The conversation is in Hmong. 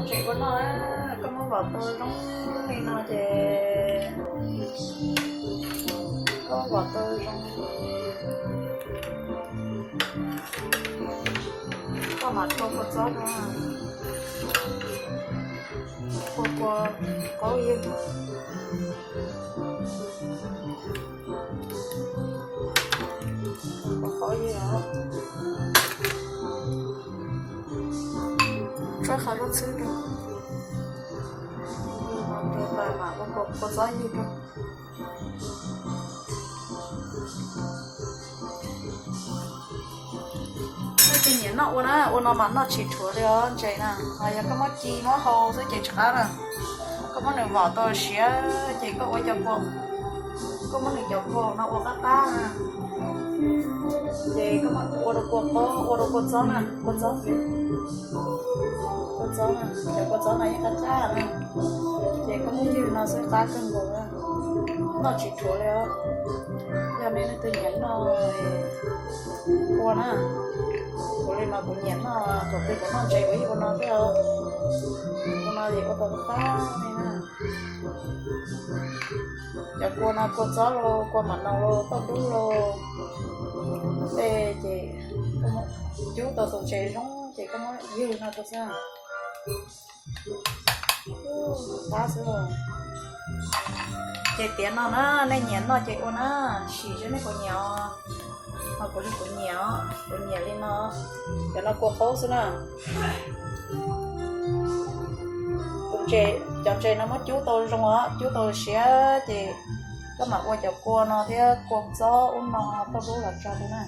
Ntses kua noj, koj muab vom tau zoo li no ces koj vom tau zoo, koj mam rho kua txob rau, kua kua qaub ywg, kua qaub ywg, tshuab qhov zaub txhwb rau, mam ua kua txob ywg rau. Nej tus nyiam noj ua na, ua no mas noj tsis rhuav li os ntses na. Ho yog koj muab ci muab hau xwb ces tsis qab na. Koj muab nws vom tau siav ces koj ua cov kua, koj muab nws cov kua no ua qab qab na, ces koj muab ua rau kua qaub, ua rau kua txob na, kua txob, kua txob na, cov kua txob no yeej qab qab na, ces koj muab ywg no xwb qab kawg nkaus, noj tsis rhuav li os. Yog nej leej twg nyiam noj ua na, kuv li mas kuv nyiam noj, thaum twg kuv noj ntses kuv yeej ua no xwb os. Ua no es ua tau qab qab li na. Cov kua no kua txob los, kua mam no los, tauj dub los, tej ces cub tau tus ntses zoo ces koj muab ywg no rau xwb. Qab xwb. Ces tiav no na, nej nyiam noj ces ua na, sim seb nej puas nyiam os. Ho kuv li kuv nyiam os, kuv nyiam li no. Cov no kua qaub xwb na. Tus ntses, cov ntses no muab cub tau zoo os, cub tau siav ces koj mam ua cov kua no thiab kua txob ub no tauj dub los tso rau na.